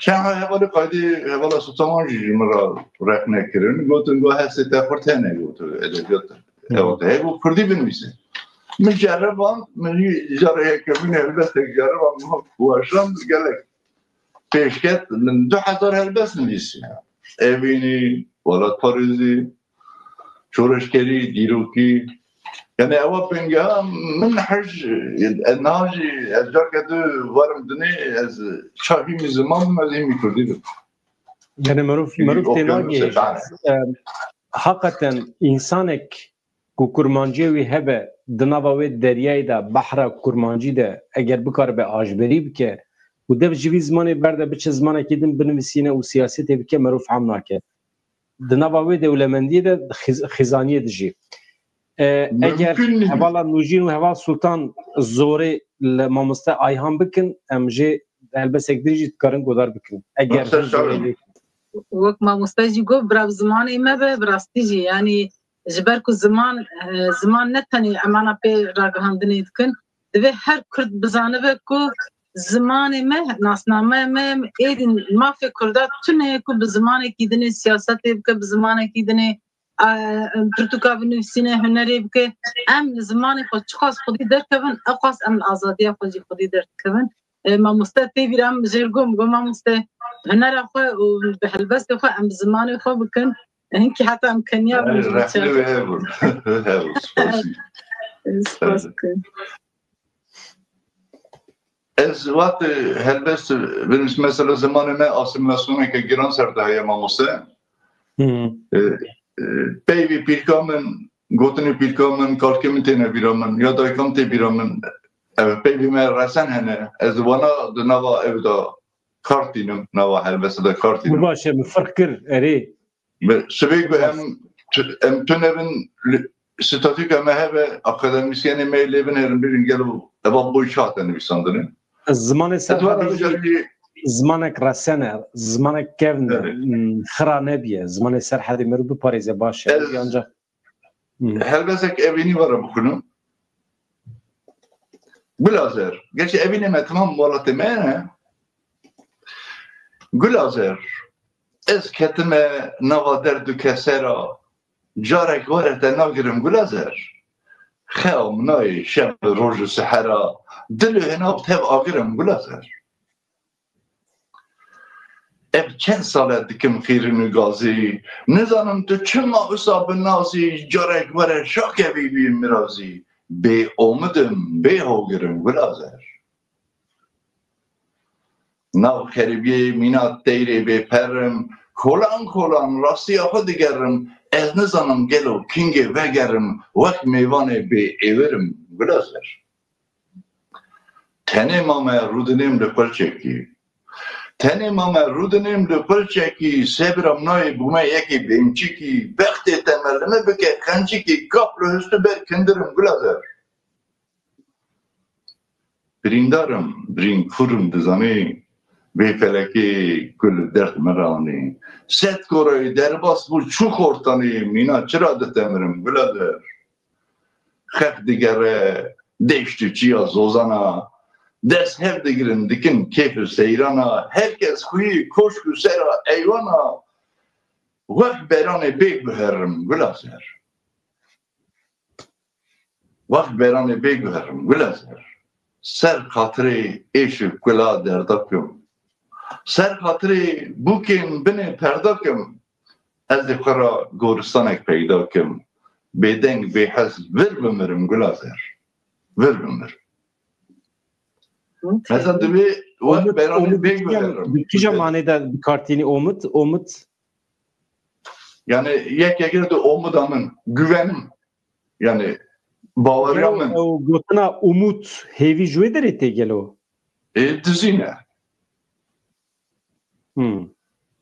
Çend hevalê qaydê hevala Sultan jî ji min re rexne kirin. Gotin, got hestê te xurt hene, got edebiyat. Hmm. Ew te heye, got kurdî binivîse. Min ceriband, min jî carê yekemîn helbestek ceriband, min weşand gelek pêşket, min du hezar helbest nivîsî. Evînî, welatparêzî, şoreşgerî, dîrokî. Yani ewa pengeha min hej, ez niha jî ez carke du werim dinê, ez ça hîmî ziman bim, ez hîmî kurdî bim. Yani merov, Çünkü merov tê okyanus nagihêje. E, hakikaten insanek ku kurmanciyê wî hebe, di nava wê deryayê de, behra kurmancî de, eger bikaribe aşberî bike û dev ji vî zimanê berde biçe zimanekî din binivîsîne û siyasetê bike, merov fehm nake. Di nava wê dewlemendiyê de xiz-, xizaniyê dijî. E, eger Mümkün değil. Hevala Nûjîn û heval Sultan zorê li mamoste Ayhan bikin, em jê helbestek din jî dikarin godar bikin. Eger Yoksa zorê şöyle. Wek mamoste jî got, bira bi zimanê me be, bi rastî jî, yanî ji ber ku ziman, e, ziman ne tenê emana pê ragihandinê dikin, divê her Kurd bizanibe ku zimanê me, nasnameya me, êdî mafê Kurda tune ye ku bi zimanekî dinê siyasetê bike, bi zimanekî dinê, e, pirtûka binivîsîne, hunerê bike. Em li zimanê xwe çiqas xwedî derkevin, ew qas em li azadiya xwe jî xwedî derdikevin. E, mamoste tê bîra min jêr got, min got, mamoste, hunera xwe û bi helbestê xwe em bi zimanê xwe bikin. Hinkî heta em keniya bin Ay, jî rehmê biçe. Wê hebûn. Hebûn, spasî. Spas dikim. Ez wextê helbest binivîsim, mesela zimanê me asîmîlasyoneke giran ser de heye mamoste. Hı. E, e, peyvê pîrka min, gotinê pîrka min, kalkê min têne bîra min, ya dayika min tê bîra min. Ev peyvê me resen hene. Ez wana di nava ev de kar tînim, nava helbestê de kar tînim. Bi baş e, min ferq kir, erê. Bi, sibê ku em tu-, em tune bin, li, statûka me hebe, akademîsyenê me lê binêrin, bibin gelo eva boy çi hate nivîsandinê. Zimanê ser Ez were hedê jî bijarî zimanek resen e, zimanek kevn e, Evet. Hmm, xira nebiye. Zimanê ser hedê merû biparêze baş e. Ez Ancak Hmm. Helbestek evînî were bixwînim. Bila zer. Gerçi evînê me tamam welatê me ne. Gulazer, ez ketime nava derd û kesera, carek were te nagirim Gulazer. Xewa min nayê şev roj û sehera, dil û hêna bi tev agirim Gulazer. Ev çend sal e dikim xîrin û gazî, nizanim tu çima wisa bi nazî, carek were şakevî bî mirazî, bê omid im, bê hogirim Gulazer. Nav xeribiyê mîna teyrê bêper im, kolan kolan rastiya xwe digerim, ez nizanim gelo kingê vegerim, wek mêvanê bê êwir im Gulazer. Tenê mame rûdinêm li qilçekî. Tenê mame rûdinêm li qilçekî, sebira min nayê bûme yekê bêmçikî, bextê te me li min bike qencikî, kap li hustû ber kindirim Gulazer. Birîndar im, birînkûr im dizanî, vê felekê ku li derd min re anî. Sed korayê derbas bû çû xortanî, mîna çira ditemirim Gulazer. Xeq digere deşt û çiya zozana, dest hev digirin dikin kêf û seyrana, her kes xwî koşk û sera eywana, wek beranê bê guherim Gulazer. Wek beranê bê guherim Gulazer. Ser xatirê êş û kula derda kim. Ser xatirê bûkên binê perda kim. Ez ê xwe re goristanek peyda kim. Bêdeng bêhez vir bimirim Gulazer. Vir bimirim. Mesela divê wek beranê bê guherim. Di kîja manê de bi kar tînî omid? Omid. Yani yek yek de omida min, güvenim. Yani baweriya min. Ew gotina umut, hêvî ji wê derê tê gelo? Ê, dizî ne. Hmm.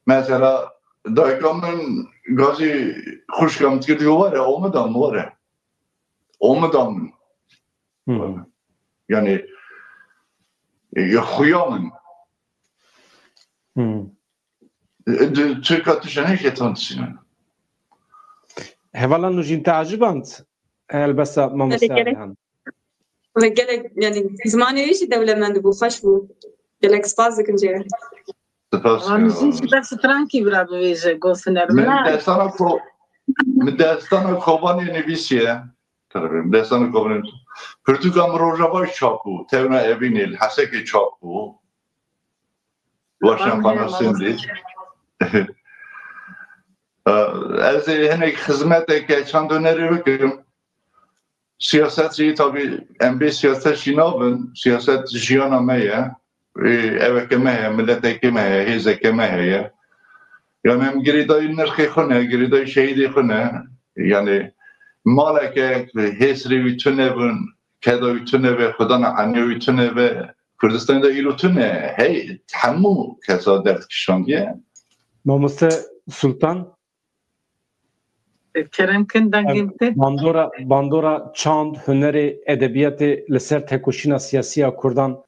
Mesela dayika min gazî xwişka min dikir, digo were, omida min were. Omida min. Hmm. Yani, e, xuya min. Hmm. E, di, Tirka tiştê ne jê tan dişînin. Hevala Nûjîn te aciband. Helbesta mamoste Gelek, Alihan. Ve gelek, yani, zimanê wî jî dewlemend bû, xweş bû. Gelek spas dikim jê. Spas. Ramizî jî ber strankî bira bivêje, got hunermend. Min destana ko-, min destana Kobanê nivîsiye. Tabii, min destana Kobanê nivîsiye. Pirtûka min Rojava çap bû. Tevna evînê li Hesekê çap bû. Weşan pana sindî. Ez ê hinek xizmeteke çand hunerî bikim. Siyaset jî tabii em bê siyaset jî nabin. Siyaset jiyana me ye. Ê, eveke me heye, mileteke me heye, hêzeke me heye. Yani em girêdayî nirxê xwe ne, girêdayî şehîdê xwe ne. Yani maleke hêsrê wî tune bin, keda wî tune be, xwedana enê wî tune be. Kurdistanê de îro tune, hey, hemû kesa derd kişandiye. Mamoste Sultan? Kerem kin, dengê min tê. Bandora, bandora çand, hunerê, edebiyatê li ser tekoşîna siyasî ya Kurdan.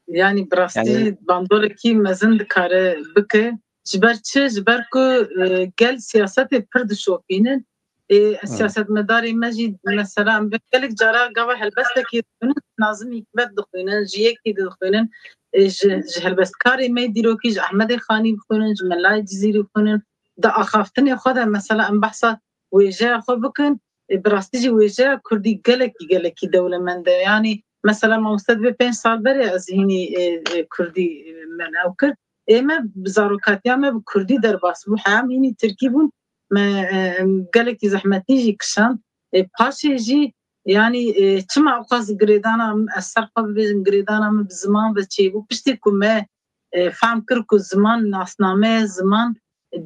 Yani bi rastî jî bandorekî mezin dikare bike. Ji ber çi? Ji ber ku, e, gel siyasetê pir dişopînin. Ê, siyasetmedarê me jî mesela em gelek cara gava helbestekî dixwînin, Nazim Hikmet dixwînin, ji yekî dixwînin, ê, ji, ji helbestkarê me dîrokî, ji Ehmedê Xanî bixwînin, ji Melayê Cizîrî bixwînin, di axaftinê xwe de mesela em behsa wêjeya xwe bikin, ê, bi rastî jî wêjeya kurdî gelekî, gelekî dewlemend e. Yanî mesela mamoste dibê pênc sal berê ez hînî, ê, ê, kurdî, ê, me lew kir. Ê me bi zarokatiya me bi kurdî derbas bû. Heya em hînî tirkî bûn. Me, e, em gelekî zehmetî jî kişand. Ê, paşê jî, yanî, ê, çima ew qas girêdana min, ez ser xwe bibêjim, girêdana min bi ziman ve çêbû. Piştî ku me, e, fehm kir ku ziman nasname ye, ziman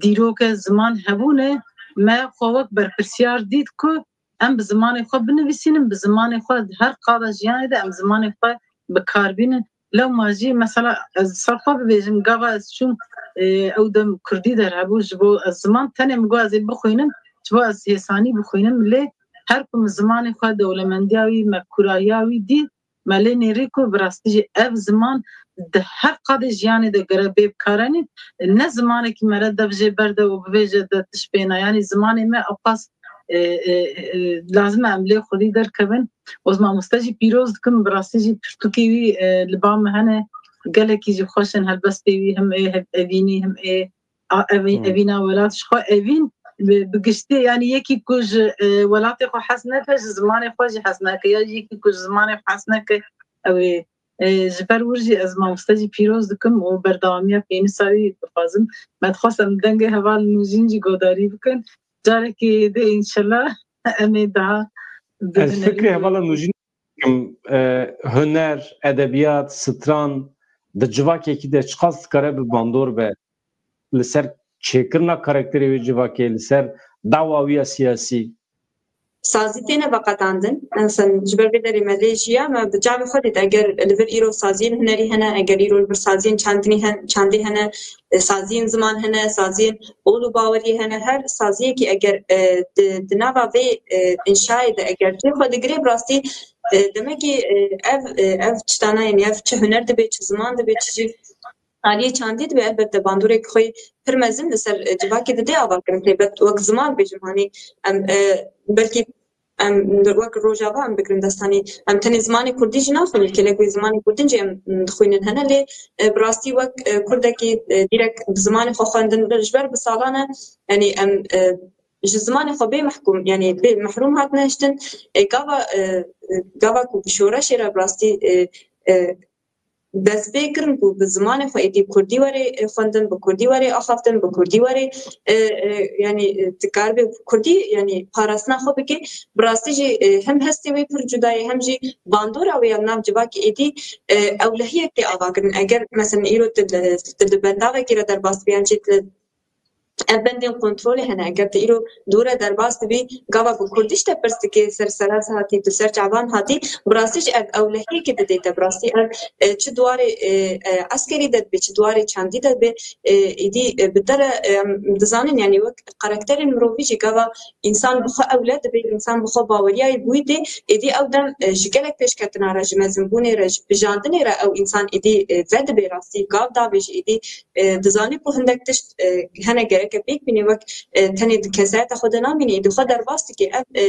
dîrok e, ziman hebûn e, me xwe wek berpirsiyar dît ku em bi zimanê xwe binivîsînin, bi zimanê xwe di her qada jiyanê de em zimanê xwe bi kar bînin. Lewma jî mesela ez ser xwe bibêjim, gava ez çûm, e, ew dem kurdî der hebû, ji bo ez ziman tenê min got ez ê bixwînim, ji bo ez hêsanî bixwînim, lê her ku min zimanê xwe, dewlemendiya wî, me kûrayiya wî dît, me lê nêrî ku bi rastî jî ev ziman di her qadê jiyanê de gere bê bikarenîn. Ne zimanekî mere dev jê berde û bivêje de tişt pê ne. Yanî zimanê me ewqas, e, e, e, lazim e em lê xwedî derkevin. Ez mamoste jî pîroz dikim, bi rastî jî pirtûkê wî, e, li ba me hene. gelekî jî xweş in, helbestê wî him ê hev-, evînî, him ê a-, evî-, Hmm. evîna welat, ji xwe evîn bi, bi giştî, yanî yekî ku ji, e, welatê xwe hes neke, ji zimanê xwe jî hes neke, ya jî yekî ku ji zimanê xwe hes neke, ew ê, e, ji ber wir jî ez mamoste jî pîroz dikim û berdewamiya pênûsa wî dixwazim. Me dixwest em dengê heval Nûjîn jî godarî bikin. Carekê dê înşellah em ê daha bi Ez hunerî fikrê hevala Nûjîn dikim, e, huner, edebiyat, stran di civakekî de çiqas dikare bi bandor be li ser çêkirina karakterê wê civakê, li ser dawa wî ya siyasî? Sazî têne veqetandin. Mesela ji ber vê derê me lê jiya, me bi çavê xwe dît. Eger li vir îro saziyên hunerî hene, eger îro li vir saziyên çandinî hen-, çandî hene, e, saziyên ziman hene, saziyên ol û baweriyê hene, her saziyekî eger, e, di, di nava vê, e, înşayê de eger cihê xwe digire, bi rastî, e, demekî, e, ev, e, ev tiştana, yanî ev çi huner dibe, çi ziman dibe, çi jî aliyê çandî dibe, elbette bandorek xwe pir mezin li ser, e, civakê dide avakirin, taybet wek ziman bêjim, hanî em, e, belkî em wek Rojava em bigirin destanî, em tenê zimanê kurdî jî naxwînin, gelek wê zimanê kurdî jî em dixwînin hene, lê, e, bi rastî wek, e, kurdekî, e, direk bi zimanê xwe xwendin, ji ber bi salan e, yanî em, e, ji zimanê xwe bê mehkûm, yanî bê mehrûm hatine hiştin, e, gava, e, e, gava ku bi şoreşê re bi rastî, e, e, dest pê kirin ku bi zimanê xwe êdî kurdî were, e, xwendin, bi kurdî were axaftin, bi kurdî were, e, e, yanî, e, dikaribe kurdî, yanî parastina xwe bike. Bi rastî jî, e, hem hestê wê pir cuda ye, hem jî bandora wê ya li nav civakê êdî, e, ewlehiyek tê avakirin. Eger, mesela, îro tu li, tu li bendavekî re derbas bî, yan jî tu li ev bendên kontrolê hene. Eger tu îro dû re derbas dibî, gava bi kurdî ji te pirs dike, ser Serez hatî, tu ser Çavan hatî, bi rastî jî ev ewlehiyekê didê te. Bi rastî ev, e, çi duwarê, e, e, eskerî de dibe, çi duwarê çandî de dibe, e, êdî, e, bi te re, e, em dizanin, yanî wek karakterên mirovî jî gava însan bi xwe ewle dibe, însan bi xwe baweriyayê bi wî tê, êdî ew dem, e, ji gelek pêşketina re, ji mezinbûnê re, ji bijandinê re ew însan êdî, e, vedibe rastî, gav davêje êdî, e, dizanî ku hindek tişt, e, hene gereke pêk bîne, wek, e, tenê di kesayeta xwe de namîne, êdî xwe derbas dike. Ev, e,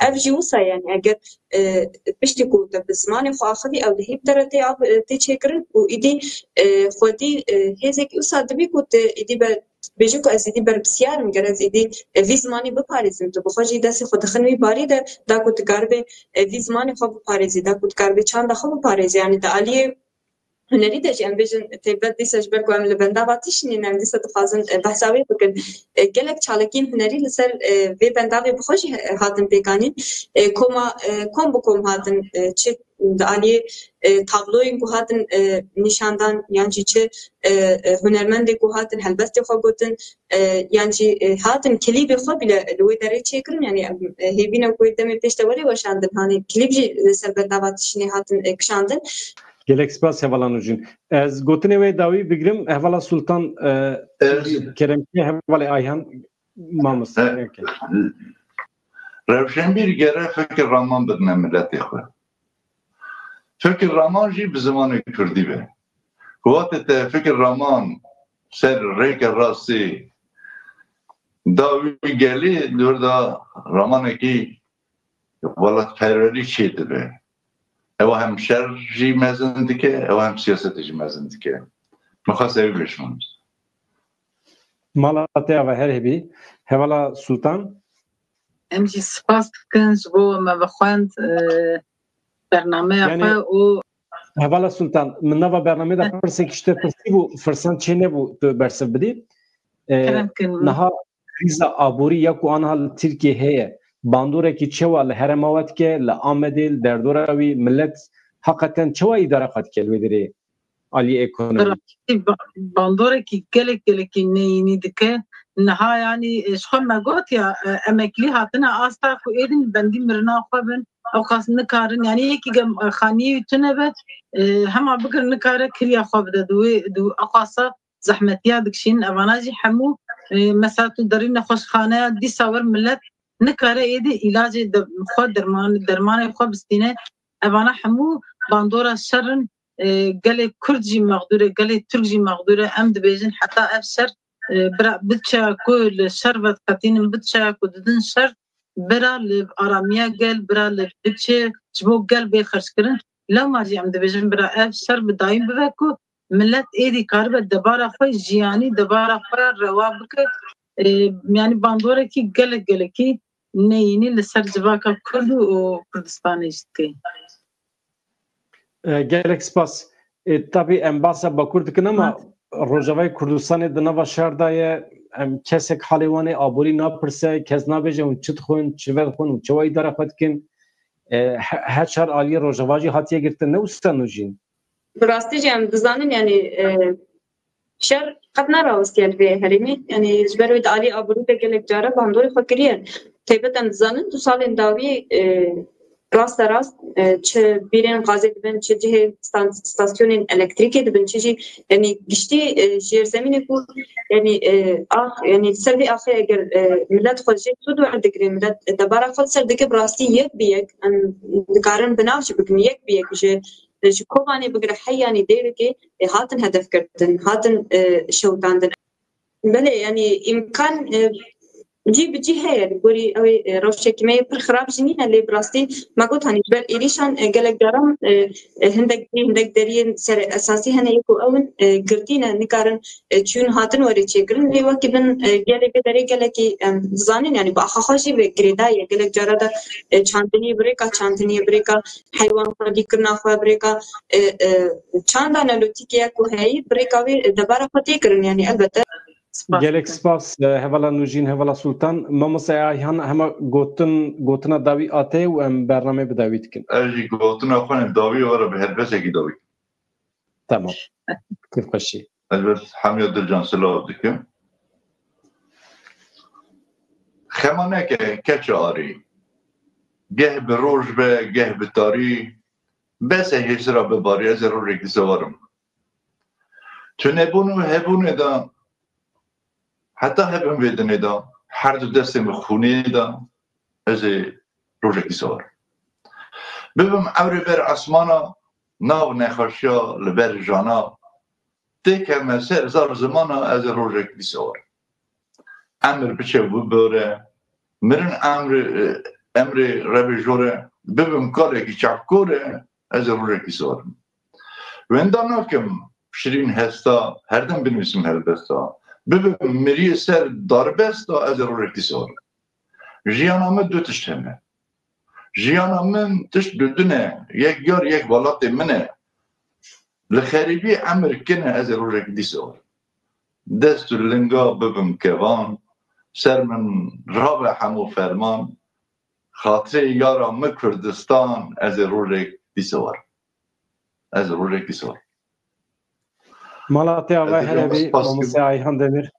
ev jî wisa ye, yanî eger, e, piştî ku te bi zimanê xwe axivî, ew dihê bi te re tê av-, e, tê çêkirin û êdî, e, xwedî, e, hêzek wisa dibî ku tu êdî be, bêjî ku ez êdî berpirsiyar im, ger ez êdî, e, vî zimanî biparêzim, tu bi xwe jî destê xwe dixin wî barî de, da ku tu karibê, e, vî zimanê xwe biparêzî, da ku tu karibê çanda xwe biparêzî, yanî di aliyê hunerî de jî em bêjin, taybet dîsa ji ber ku em li bendava tiştî ne, em dîsa dixwazin, e, behsa wê bikin. E, gelek çalakiyên hunerî li ser, e, vê bendavê bi xwe jî, e, hatin pêkanîn. E, koma, e, kom bi kom hatin, e, çi di aliyê, e, tabloyên ku hatin, e, nîşandan, yan jî çi, e, e, hunermendê ku hatin helbestê xwe gotin, e, yan jî, e, hatin klîbê xwe bile li wê derê çêkirin, yanî em, e, hêvî ne ku wê demê pêş de were weşandin, hanî klîb jî li ser bendava tiştînê hatin, e, kişandin. Gelek spas hevala Nûjîn. Ez gotinê wê dawî bigirim. Hevala Sultan, e, keremtî hevalê Ayhan, mamoste. He. Okey. Rewşenbîr gere fikir raman bidine miletê xwe. Fikir raman jî bi zimanê kurdî be. Ku wextê te fikir raman ser rêke rastî da wî gelî, li wir da ramanekî welatperwerî çêdibe. Ewa hem şer jî mezin dike, ewa hem siyasetê jî mezin dike. Min xwest ew bêjim. Mala te ava her hebî. Hevala Sultan. Em jî spas dikin ji bo me vexwend, e, bernameya Yanî, xwe û Hevala Sultan, min nava bernameyê de Heh. pirsek ji te pirsî bû, firsan çê nebû tu bersiv bidî. E, Kerem kin. Niha krîza aborî ya ku aniha li Tirkiyê heye, bandorekî çewa li herêma we dike, li Amedê, li derdora wî, milet heqeten çewa îdare xwe dike li wê derê aliyê ekonomîk? Ba-, bandorekî gelek gelekî neyînî dike. Niha yanî, e, ji xwe me got ya, e, emeklî hatine asta ku êdî bendî mirina xwe bin, ewqas nikarin, yanî yekî gem, e, xaniyê wî tune be, e, hema bigir nikare kiriya xwe bide. Di wê, di ewqasa zehmetiya dikişînin. Evana jî hemû, e, mesela tu derî nexweşxaneya dîsa wir milet nikare êdî îlacê de xwe derman, dermanê xwe bistîne. Evana hemû bandora şer in. E, gelê Kurd jî mexdûr e, gelê Tirk jî mexdûr e. Em dibêjin heta ev şer, e, bira, biçeya ku li şer vediqetînin, biçeya ku didin şer, bira li aramiya gel, bira li biçe ji bo gel bê xerckirin. Lewma jî em dibêjin bira ev şer bi dayîn bibe ku Millet êdî karibe debara xwe jiyanî, debara xwe rewa bike. E, yanî bandorekî gelek gelekî neyînî li ser civaka Kurd û, û Kurdistanê jî dike. E, gelek spas. E, tabî em basa Bakur dikin ama Rojavayê Kurdistanê di nava şer de ye. Em kesek halê wan ê aborî napirse, kes nabêje hûn çi dixwin, çi vedixwin û çawa îdara xwe dikin. E, he-, her çar aliyê Rojava jî hatiye girtin, ne wisa Nûjîn? Bi rastî jî em dizanin, yanî, e, şer qet nerawestiye li vê herêmê. Yanî ji ber wê di alî aborî de gelek cara bandorê xwe kiriye. Taybet em dizanin du salên dawî, e, raste rast, e, çi bîrên gazê dibin, çi cihê stan-, stasyonên elektrîkê dibin, çi jî, yanî giştî, e, jêrzemînê ku, yanî, e, ax, yanî li ser vê axê eger, e, millet xwe jê sûd werdigire, millet debara xwe li ser dike, bi rastî yek bi yek em dikarin bi nav jî bikin, yek bi yek ji, ji Kobanê bigire heyanî Dêrikê, e, hatin hedefgirtin, hatin, e, şewitandin. Belê, yanî îmkan, e, cî bi cî heye. Li gorî ew ê, e, rewşekî me yê pir xirab jî nîne, lê bi rastî me got, hanî ji ber êrîşan, e, gelek caran, e, e, hindek cî, hindek deriyên ser esasî hene yê ku ew in, e, girtî ne, nikarin, e, çûn hatin were çêkirin. Lê wekî bin, e, gelê vê derê gelekî, em dizanin, yanî bi axa xwe jî vê girêdayî ye. Gelek cara de, e, çandiniyê bi rêka çandiniyê, bi rêka heywan xwedîkirina xwe, bi rêka, e, e, çanda neolîtîkê ye ku heyî, bi rêka wê, e, debara xwe tê kirin. Yanî elbette. Gelek spas, e, hevala Nûjîn, hevala Sultan. Mamoste Ayhan hema gotin, gotina dawî ate û em bernamê bi dawî dikin. Ez jî gotina xwe ne dawî were bi helbesekî dawî. Tamam. Kêfxweşî. Ez ber hemiya dilcan silav dikim. Xema neke keça arî. Geh bi roj be, geh bi tarî. Bes e hêsira bibarî, ez ê rojekî siwarim. Tunebûn û hebûnê de, heta hebin vê dinê de, her du destên min xûnê de, ez ê rojekî siwarim. Bibim ewrê ber esmana, nav nexweşiya li ber jana, têkevme ser zar zimana, ez ê rojekî siwarim. Emir biçe bibore, mirin emrê, emrê revê jore, bibim kalekî çavkore, ez ê rojekî siwarim. Wenda nakim şirîn hesta, her dem binivîsim helbesta. Bibim miriyê ser darbesta, ez ê rojekî siwarim. Jiyana min du tişt hene. Jiyana min tişt du din e. Yek yar, yek welatê min e. Li xerîbî emir kine, ez ê rojek dîsa dest û linga bibim kevan, ser min rabe hemû ferman, xatirê yara min Kurdistan, ez ê rojek dîsa war. Ez ê rojek dîsa war. Mala te ava helebî, Mamoste Ayhan Demir.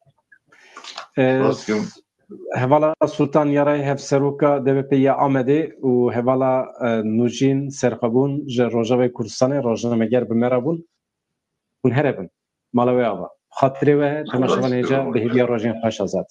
Hevala Sultan Yaray, hevseroka D B P ya Amedê û hevala Nûjîn Serxwebûn ji Rojavayê Kurdistanê rojnameger bi me re bûn. Hûn here bin. Mala we ava. Xatirê we, temaşevanê hêja, bi hêviya rojên xweş azad.